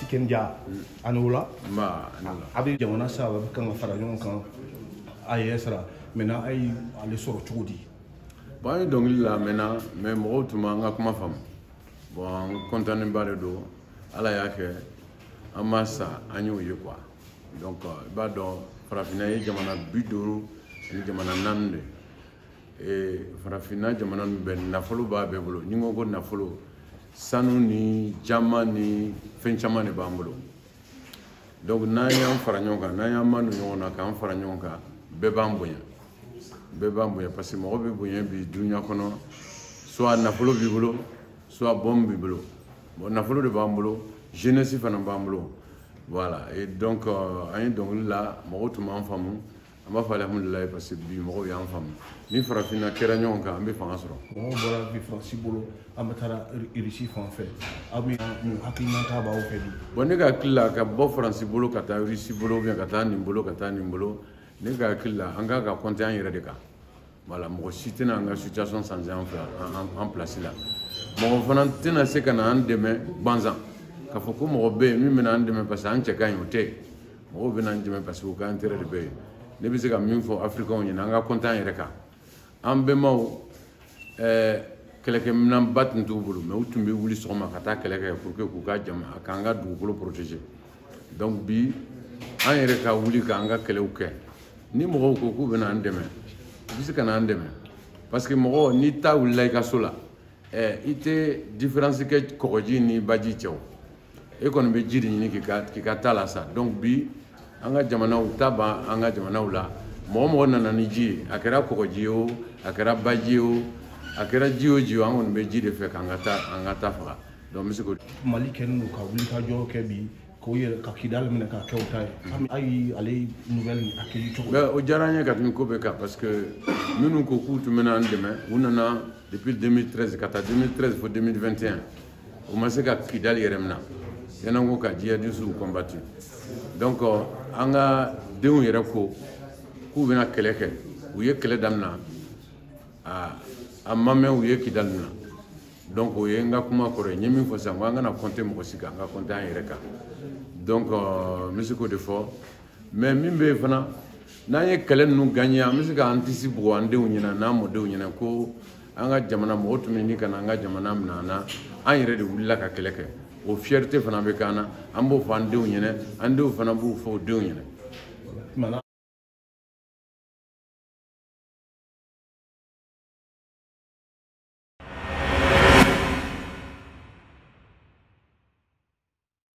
Tiken Jah ani o la. Nba, ani o la. A bɛ jamana saba bɛ kan ka fara ɲɔgɔn kan AES la. Maintenant, a ye ale sɔrɔ cogo di? Bon, an ye dɔnkili la a mɛnna, mais mɔgɔw tun m'an ka kuma faamu. Bon, an content ba de don. Ala y'a kɛ an ma sa, an y'o ye quoi. Donc i b'a dɔn, farafinna ye jamana 54 de ye. Farafinna jamana ninnu bɛɛ, nafolo b'a bɛɛ bolo. Ni n ko ko nafolo, sanu ni jama ni fɛn caman de b'an bolo. Donc n'an y'an fara ɲɔgɔn kan, n'an y'an ma don ɲɔgɔn na k'an fara ɲɔgɔn kan, bɛɛ b'an bonya, bɛɛ b'an bonya, parce que mɔgɔ bɛ bonya bi dunuya kɔnɔ, soit nafolo b'i bolo, soit bombe b'i bolo. Bon, nafolo de b'an bolo, jeunesse fana b'an bolo, voilà. Et donc an ye dɔnkili la, mɔgɔw tun b'an faamu. An b'a fɔ alihamudulilayi, parce que bi mɔgɔw y'an faamu. Ni farafinna kɛra ɲɔgɔn kan, an bɛ fanga sɔrɔ. Mɔgɔw bɔra bi Faransi bolo, an bɛ taara Irisi fan fɛ. Aw bɛ mun hakilinata b'aw fɛ bi? Bon, ne ka hakili la, ka bɔ Faransi bolo ka taa Irisi bolo, ou bien ka taa nin bolo ka taa nin bolo, ne ka hakili la, an kan ka compter an yɛrɛ de kan. Voilà, mɔgɔ si tɛna an ka situation changer an fɛ an place la. Mɔgɔ fana tɛna se ka na an dɛmɛ gansan k'a fɔ ko mɔgɔ bɛ yen min bɛna an dɛmɛ parce que an cɛ ka ɲi. O tɛ yen. Mɔgɔw bɛna an dɛmɛ parce que u ka intérêt de bɛ yen. Ne bɛ se ka min fɔ Africains ɲɛna, an ka compter an yɛrɛ kan. An bɛnbaw, kɛlɛkɛminɛnba tun t'u bolo, mais u tun bɛ wuli sɔgɔma ka taa kɛlɛ kɛ pour que k'u ka jama k'an ka dugukolo protéger. Donc bi, an yɛrɛ ka wuli k'an ka kɛlɛw kɛ. Ni mɔgɔw ko k'u bɛna an dɛmɛ, u bɛ se ka na an dɛmɛ, parce que mɔgɔ n'i ta wulila i ka so la, i tɛ différence kɛ kɔgɔji ni baji cɛ. O e kɔni bɛ ji de ɲini k'i ka ta la sa. Donc bi, an ka jamanaw ta ban, an ka jamanaw la, mɔgɔ mɔgɔ nana ni ji ye, a kɛra kɔgɔji ye o, a kɛra baji ye o, a kɛra ji o ji ye o, an kɔni bɛ ji de fɛ k'an ka taa an ka ta faga. Donc n bɛ se k'o. Mali kɛlen don ka wuli ka jɔ kɛ bi k'o yɛrɛ ka Kidali minɛ k'a kɛ o ta ye. A ye ale nouvelle accueilli cogo di? Mais o diyara an ye ka tɛmɛ ko bɛɛ kan, parce que minnu ko k'u tun bɛna an dɛmɛ, u nana depuis 2013 ka taa 2013 fo 2021, u ma se ka Kidali yɛrɛ minɛ, yan'an ko ka djihadistes combattu. Donc an ka denw yɛrɛ ko k'u bɛna kɛlɛ kɛ, u ye kɛlɛ daminɛ, a ma mɛn, u ye Kidali minɛ. Donc o ye n ka kuma kɔrɔ ye. N ye min fɔ sisan, ko an kana compter mɔgɔ si kan, an ka compter an yɛrɛ kan. Donc n bɛ se k'o de fɔ. Mais min bɛ yen fana, n'an ye kɛlɛ ninnu gagner, an bɛ se k'an disi bugɔ an denw ɲɛna n'an mɔdenw ɲɛna ko an ka jamana mɔgɔw tun bɛ ɲini ka na an ka jamana minɛ an na, an yɛrɛ de wulila ka kɛlɛ kɛ. O fierté fana bɛ k'an na. An b'o fɔ an denw ɲɛna, an denw fana b'o fɔ u denw ɲɛna. Maintenant,